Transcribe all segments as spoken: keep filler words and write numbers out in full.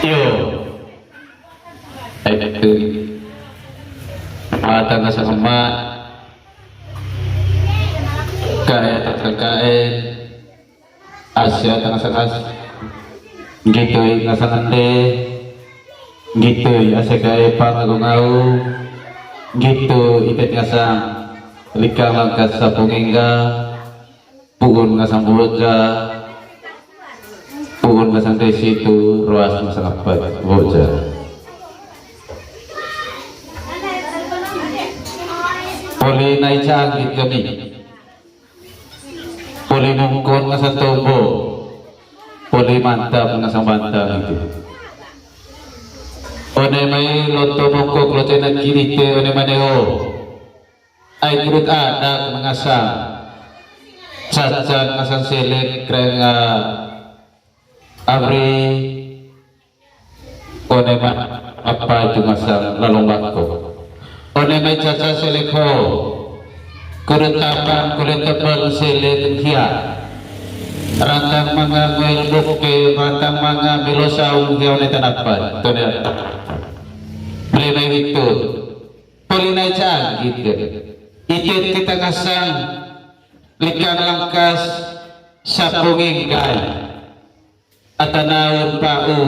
Yo. Itu. Mata ngasang emak. Kae tata kae. Asia tengah sekas. Gitu ngasang ende. Gitu Asia kae pang aku ngau. Gitu ite ngasang. Likang langkas sapung engga. Pu'un ngasang boja, pu'un ngasang desi tu, roas ngasang apa boja. Poli nai canggih kami. Poli nungkun ngasang tombo. Poli mantap ngasang bantang itu. One mai loto mongkok lo cena kiri te one mai neo. Ai kudut anak ngasang. Caca ngasang selek reng, ah, abri. One mai apa itu ngasang lalong bako. One mai caca selek ho. Kudut tapang kudut tebel selek hia. Rantang manga ngoel boke, rantang manga melo saung hia one tanapa. Tone. Beli mai itu. Poli nai canggih. Ite kita ngasang likang langkas sapung enggai. Ata naun pa'u,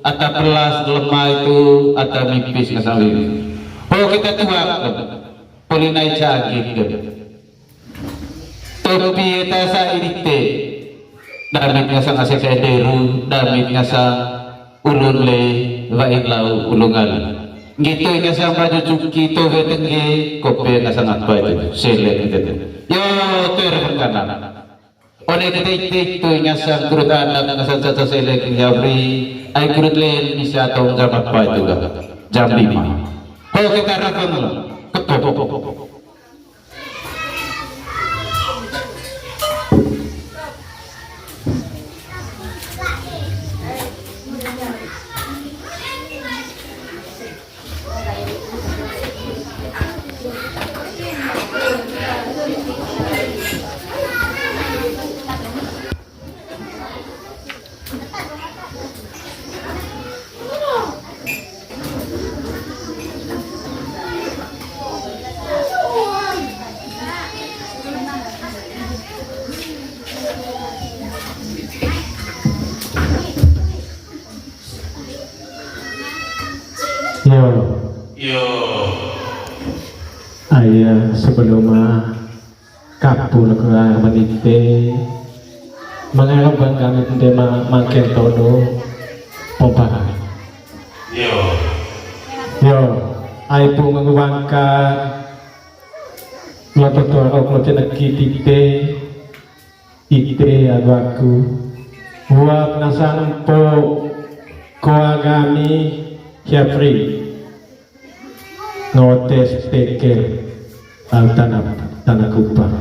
ata pelas lemai tu, ata mipis ngasang wiwi. Ho kita tuak. Poli nai canggih. Topi eta sa irite. Damit ngasang ase kae deru, damit ngasang ulun le, wa'in lau ulung ali. Nggitu ngasang baju cuki towe tengge, kope ngasang apa itu, selek gitu. Yo, tuh rekan kanan. One kita itu, itu ngasang kudut anak, ngasang caca selek, jabri, ai kudut len bisa tong jam apa itu gak? Jam lima. Ho kita rekam lah. Kepo. Yo. Yo. Aya sebelum, ah, kapu lako arah manite, mangarap bang kami ende ma-, mangkeng tono pomparan. Yo. Yo, ai pu nganggu bangka, loto torok lo cena kitite, ite agu aku, buat ngasang empo, koa kami, Jafri. Ngotes peker, ah, tanah, tanah kupang.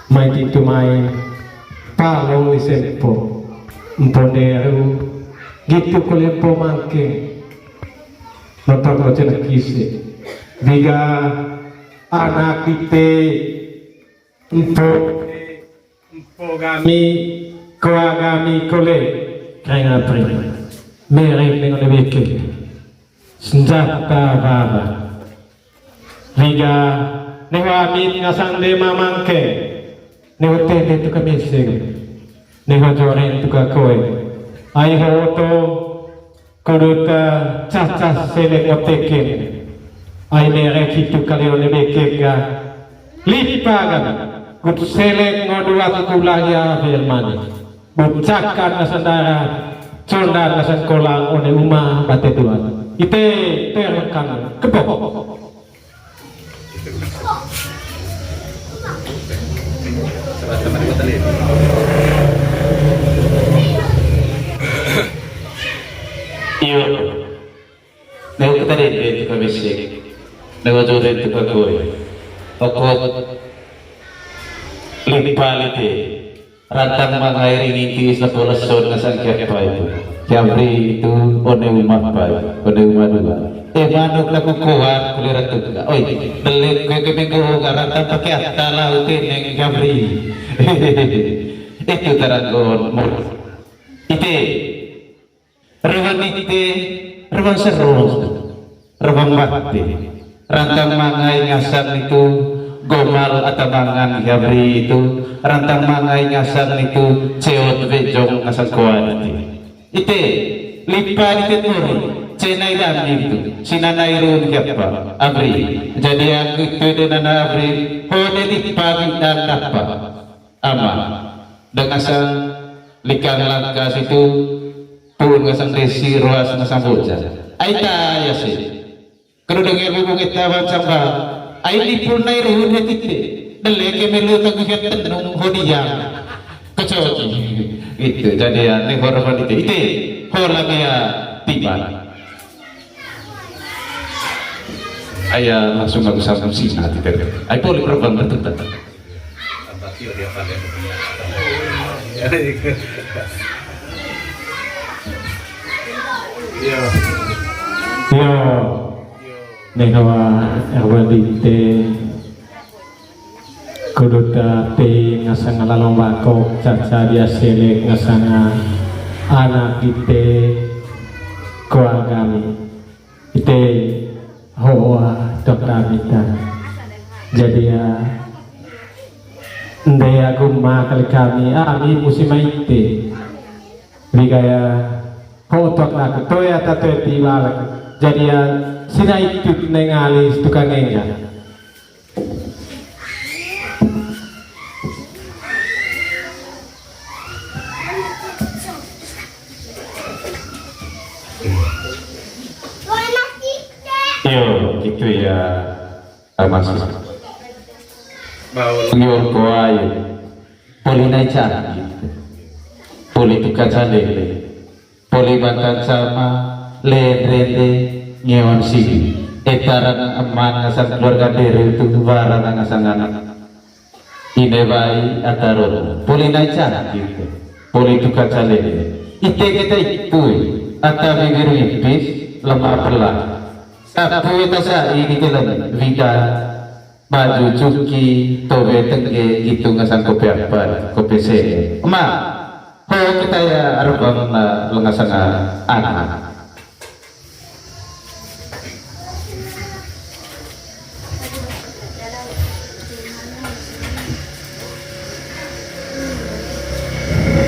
Mai titu mai, palong ni sempo, empo neru, gitu kole empo mangke. Nonton kocen kise. Biga anak ite, empo, empo kami, koa kami kole, kayak apa ini? Merek dengan lebih ke. Senjata baba. Liga, neho amit ngasang de mamangke. Neho tete tuka meseng. Neho joren tuka koe. Ai ho oto, kudut, eh, caca selek ngo teken. Ai merek hitu kali one bekek ga. Lipa ga. Kut selek ngo dua kula ya Firman. Bucakan ngasang dara, condan ngasang kolang, one uma bate dua. Ite, terkan, kepok. Iyo. Neho kita dende tuka mesek. Neho joren tuka koe. Okot. Lipa lite. Rantang mangairing inti isna pola son ngasang kiapa itu. Kiapri itu one uma pai. One uma dua. Eh, manuk laku kuat kulira tuka. Oi, delik kue kemenggo garantang pakai atta lau teneng kiapri. Itu taranggon. Ite. Rewan ite, rewan seru, rewan bate. Rantang mangai ngasang nitu gomal ata mangan hiabri itu, rantang mangai ngasang nitu ceot wejong ngasang koa dite. Ite, lipa dite mori, cena idami itu, sinanai run kiapa, abri, jadi aku itu ide nana abri, hode lipa bidang dapa. Ama, dengan sang likang langka situ, pun ngasang desi, roas ngasang boja. Aita ya si. Kedu dengel bubung ita wan samba. Ai lipul nai ruhun hetite. Dele ke melu tagu het tenung hodiang. Kecoki. Itu jadi ya, ni horor ite. Ite, hola dia tiba. Aya langsung aku sambung sih, nah, tite. Ai poli perban betul. Yo. Yo. Neho erwandite. Kuduta pe ngasang lalong bakok, caca dia selek ngasang anak ite koa kami. Ite hoa tok kami ta. Jadi ya, nde aku ma kali kami, ami musim ite. Wigaya ho tok aku, toya ta toya tiwal. Jadi ya, sina itu nengalis tukang enggak. Yo, gitu ya, Mas. Yo, koai. Poli nai cangkit. Poli tuka calele. Poli bantan sama, lendrende, ngeon sigi. Etaran eman ngasang keluarga dere tu, barang ngasang anak. Ine wai ata roro. Poli nai cangkit. Poli tuka calele. Ite kita ipui. Ata bibir ipis, lemah pelah. Sapu ita sa ini telan. Wida. Baju cuki, tobe tengge, gitu ngasang kopi apa, kopi se. Ema, ho kita ya arbang na lengasang anak.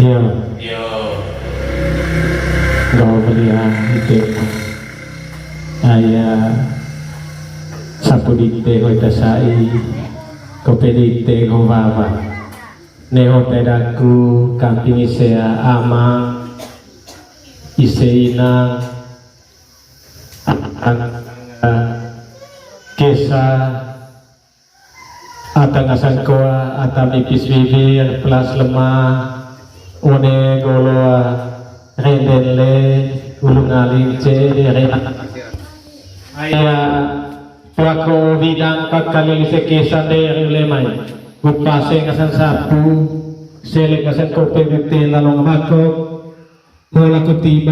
Yo. Yo. Gau belia itu. Aya sapu dite ho ita sai, kope dite ho wawa. Neho pedaku kamping ise ama, ise ina, kesa, ata ngasang koa, ata mipis bibir, pelas lemah, one golo, renden le, ulung aling ce, re. Aya, tuako bidang kakali lise kesa de re ule mai. Kupase ngasang sapu, selek ngasang kope bute lalong bakok, Hola ko tiba,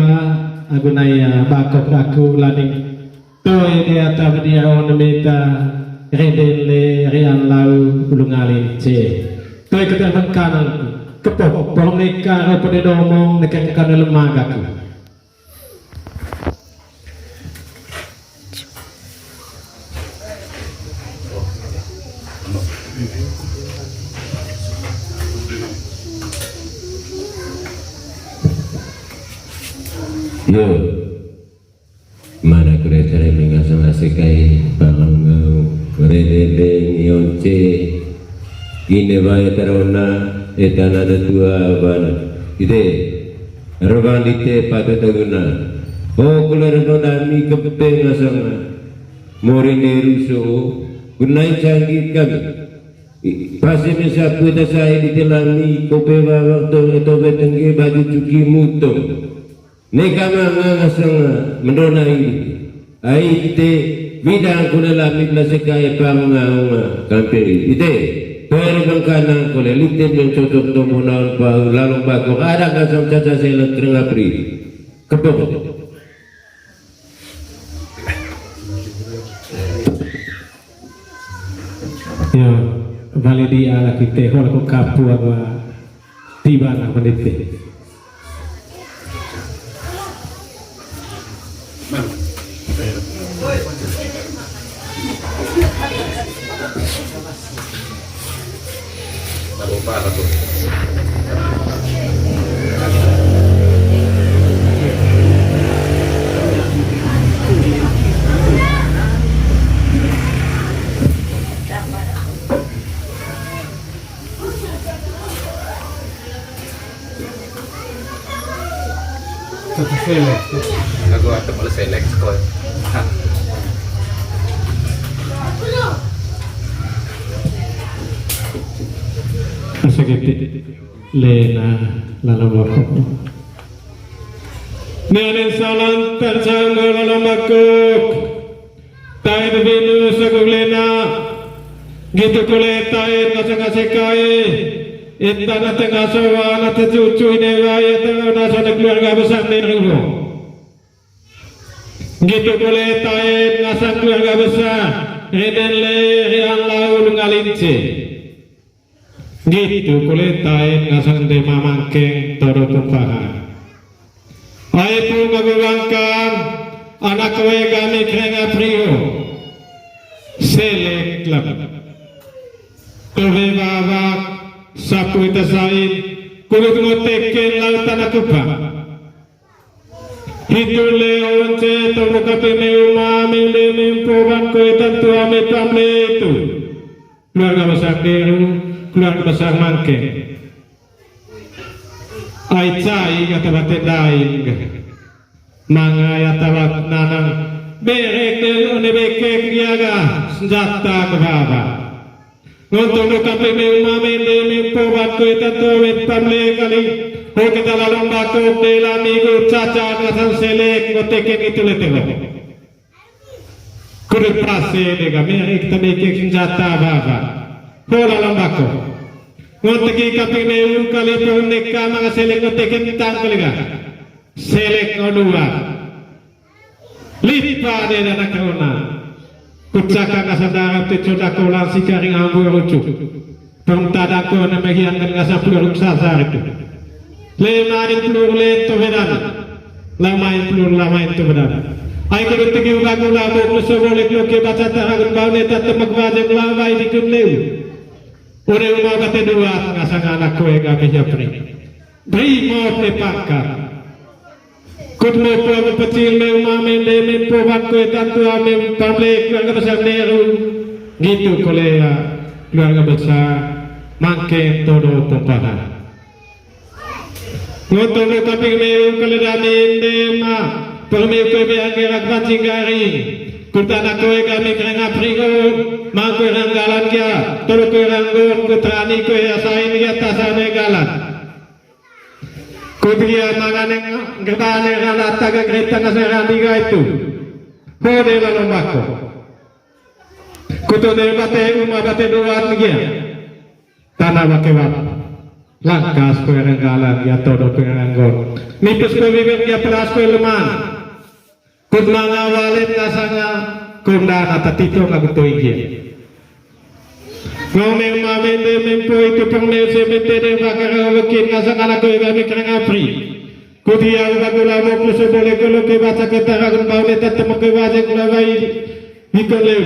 agu nai, ah, bakok daku laning. Toe dia ta dia on meta, reden le, rian lau, ulung aling ce. Toe ketel mengkanang, kepoh, pohon neka, ropo de domong, neka kekana lemagaku. Yo. Mana kure care minga sama sekai, pangangau, rededeng, yonce. Ine bae tarona, etana de tua bana. Ite, rebang dite patut taguna. Ho kule rebang dami kepe ngasanga. Mori ne ruso, gunai canggih kami. I, pasi mesa kuita sai dite lami, kope bawang to, to betengge baju cuki mutong. Neka manga ngasanga mendona ini. Ai ite, bidang kule lami la sekai panganga kampe ite. Pere bangkana kule lite mencocok tomo naon pau lalong bako ada ngasang caca selek kering apri. Kepok. Yo, bali di ala kite, hola ko kapu agua tiba na menite. Aku ada mulai selek sekolah. Asa gete lena lalang wakok. Nenen salam terjangkau lalang wakok. Taen Venus agung lena. Gitu kole taen ngasa-ngasa kai. Intan ate ngaso wan ate cucu ine wai ate ona sone keluarga besar Nderu. Gitu kole taen ngasang keluarga besar Reden le Rian Laul Ngalince. Gitu kole taen ngasang de mamangkeng todo tumpahan. Ai pung agu wangkan anak koe gami krenga prio. Selek lem. Tove wawak sapu ita sain kulut ngoteken lautan aku pang. Hitu le once tomo kape me uma me le me mpo wan koe tantu ame pamle itu. Keluarga besar Nderu, keluarga besar Mangkeng. Ai cai kata bate daing. Mangai atawa nanang. Berek de one bekek diaga senjata ke baba. Ngonto no kape me uma me le me mpo wan koe tantu ame pamle kali. Ho kita lalang bakok de la migu caca nasan selek ngoteken itu le teho. Kudu pase de ga mere kita bekek senjata baba. Ho lalang bakok. Ngonto ki kape me um kali pun neka manga selek ngoteken tang kali ga. Selek ngodua. Lipa de dana kauna. Kucaka ngasa darap te coda kolan sikaring ambu rucuk. Pemtada kona mehian dan ngasa peluru sasar itu. Lema di peluru lento bedan. Lamain peluru lamain tu bedan. Ai kudu tegi ubagu labuk leso bolek loke baca taragun bau neta temek bajeng lamai di kun leu. Ode uma bate dua ngasa ngana koe gabe japri. Beri mau pe pangkat. Kut mo pua mo pecil me uma me le me mpo wan koe tantu ame pamle keluarga besar Nderu. Gitu kole ya keluarga besar Mangkeng todo tumpahan. Ngoto mo kaping me um kale dami ende ma perme koe me anggerak pancing garing. Kut anak koe kami kerenga pringon ma koe ranggalan kia todo koe ranggon kut rani koe asain kia tasane galan. Kut gia manganeng gerbane rana taga kereta ngasa randi gaitu. Hode lalang bako. Kut hode bate uma bate doan gia. Tana bake wap. Langkas koe renggalan gia todo koe renggon. Nipis koe bibir gia peras koe leman. Kut manga walet ngasanga kundana tatito ngagu toigia. Ngau me uma me ende me mpo itu pang me se me tede bakara lokin ngasanga na koe gami kereng apri. Kut ia uba gula mok luso bole kolo ke baca ke taragun bau leta temok ke wajek ula wai bikon leu.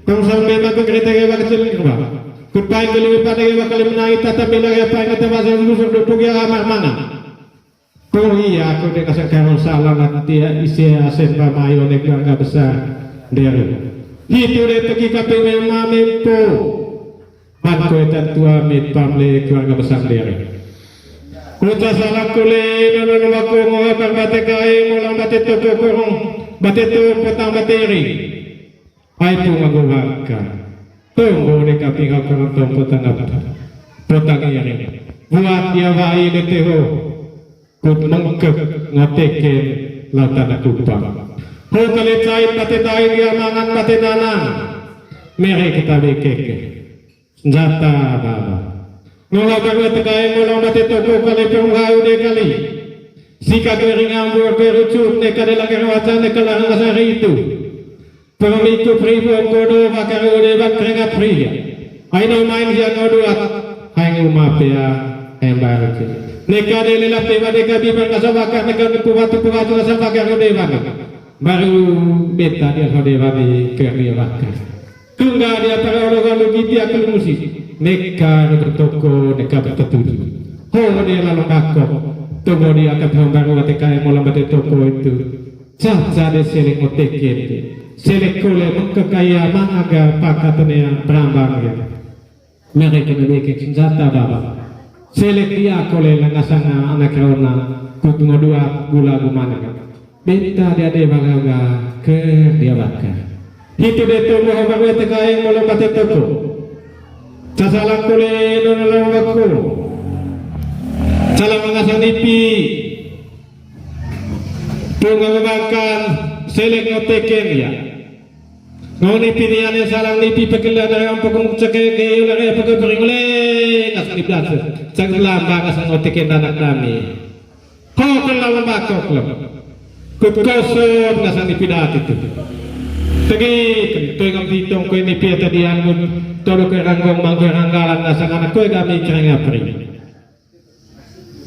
Kong sampe mako kereta ke bakacil kerba. Kut pai kelu pade ke bakal menai tata bila ke pai kata bahasa lusur dupuk ya amar mana. Kong iya aku de kasang karung salangan tia isi asen pamai oleh keluarga besar Nderu. Hitu de tegi kape me uma me mpo. Pan koe tantu amit pamle keluarga besar Nderu. Kota salam kule nono mako ngoa bang bate kae molang bate toko korong bate to potang bate iri. Ai pung agu wangka. Tonggo de kaping au karantong potang apa? Potang iri. Buat dia wai de teho. Kut mengkek ngoteken lautan kupang. Ho kale cain bate tain dia mangan bate nanang. Mere kita bekeke. Senjata baba. Ngola baba tekai molang bate toko kale pung hau de kali. Sika gering ambur berucuk ne kade langgar wacan ne kalarang sari itu. Pemiku pribo kodo bakar ode bak keringat pria. Aino main dia kau duat. Hai nguma pea embar ke. Neka de lela pema deka bibar kasa bakar neka nipu batu pu batu kasa bakar ode bak. Baru beta dia hode bak di keri bakar. Tungga dia para olo galu gitia kelumusi. Neka bertoko, neka bertetuju. Ho de lalong bakok. Tobo di aka pihong baru ate kae molang bate toko itu. Caca de selek ngoteken de. Selek kole mengkekaya mangaga pakatenea berambang ya. Mereka memiliki senjata baba. Selek dia kole lengasanga anak rona kut ngodua gula gumana. Benta dia de balaga ke dia baka. Hitu de tomo habar wete kaeng molo bate toko. Casalang kole nona lawan bako. Calang mangasang nipi. Tunga makan selek ngoteken ya. Ngoni pinian yang salang nipi pekelan dari ampok muk ceke ke yula re peke bering le ngas ni biasa. Cak lamba ngas ngoteken anak kami. Kok lamba kok lem. Kut kosong ngas nipi dati tu. Tegi kentoi ngam ditong kue nipi ata diangut. Todo ke ranggong mangkue ranggalan ngas anak kue kami kering apri.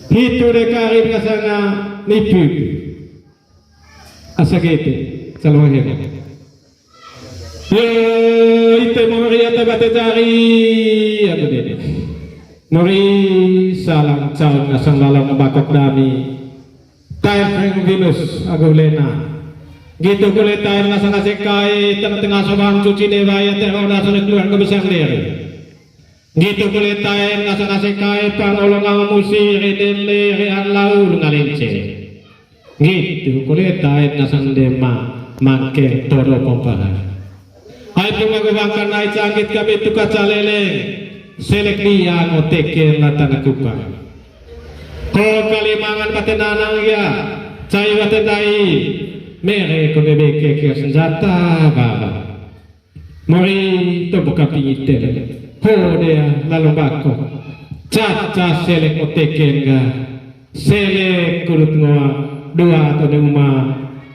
Hitu de karir ngasanga nipi. Asa gete, salwahem. Yo, ite mori ata bate jari, aku dede. Mori salang caun ngasang lalang bakok dami. Taim ring Venus, aku lena. Gitu kule taim ngasang asekai, tengah-tengah sobang cuci dewa, ya teh roda sudah keluar ke besar dere. Gitu kule taen ngasang asekai pangolong ama musi reden le rean laul ngalence. Gitu kule taen ngasang dema mangkeng todo pomparan. Hai bunga gubangkan nai canggit kabe tuka calele selek dia ngoteken latana kupang. Ko kalimangan bate nanang ya cai bate dai mere ko bebe keke senjata baba. Mori to buka pingiten. Ho dea lalo bako. Caca selek oteken ga. Selek kurut ngoa. Dua to ne uma.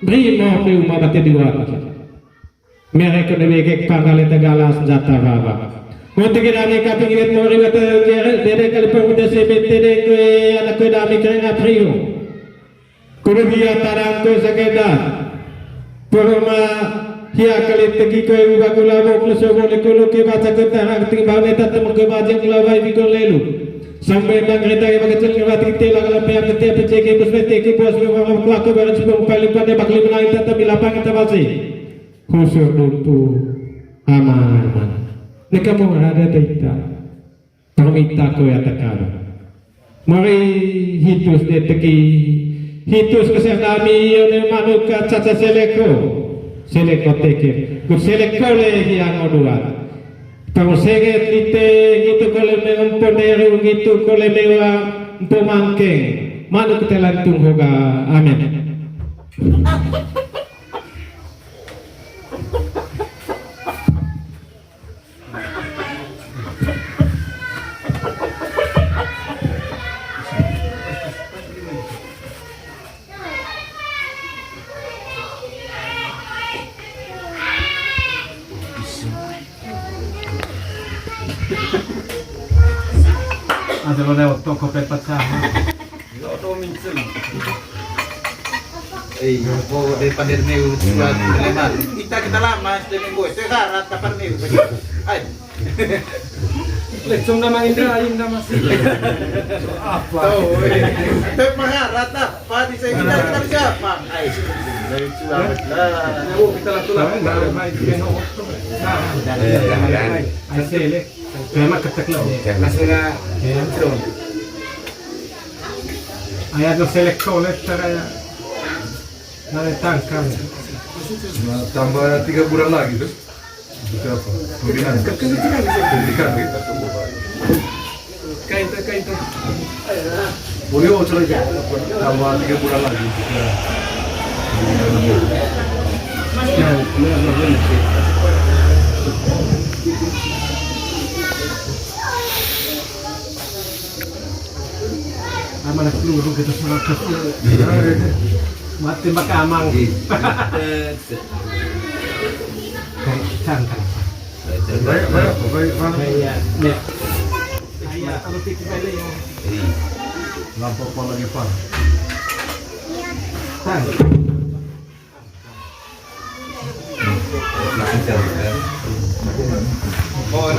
Brimo pe uma bate dua. Mere ko ne bege panggale tagala senjata baba. Mote ke dami kapingiret mori bate jere dede kali pemute sebet dede kue anak kue dami kere ngaprio. Kudu hia tarang kue sakeda. Poroma hia kali tegi kue uga kula bok le sobo le kulu ke baca ke tarang ting bau ne tatem ke bajeng kula bai bikon lelu. Sampai bang kereta ke bakecil ke batik tela kala pea ke tea peceke bus pete ke bos ke bang kelaku barang cipong paling pada bakli menang tata bilapang kita basi. Husur dumpu aman aman. Neka mau ada taita. Permita ko ya takar. Mari hitus de teki, hitus keser dami yone manuka caca seleko, seleko teke, ku seleko le hiang oduan. Tau senget lite gitu kole me empo neru gitu kole mewa empo mangkeng. Manuk telantung hoga. Amin. Ada lo lewat toko pepat sama. Lo to mincel. Eh, ko de pader meu suat leman. Kita kita lama sudah minggu. Saya harap tapar meu. Ai. Lecong nama Indra, Indra masih. Apa? Tahu. Tapi mengharap apa di saya kita kita siapa? Ai. Dari suat lah. Oh, kita lah tulang. Dari main. Ai sele. Memang ketek lo. Langsung ah. Ayah tuh selek toilet cara ya. Nah, tangkal. Nah, tambah tiga bulan lagi tuh. Berapa? Pembinaan. Pendidikan gitu. Kain tuh, kain tuh. Boleh oh, coba aja. Tambah tiga bulan lagi. Ya. Ya, benar, benar, benar. Amanah peluru kita serahkan. Mati maka amang. Cangkang. Baik, baik, baik, baik. Iya, iya. Iya, kalau titik aja ya. Lampu apa lagi, Pak? Cangkang. Oh,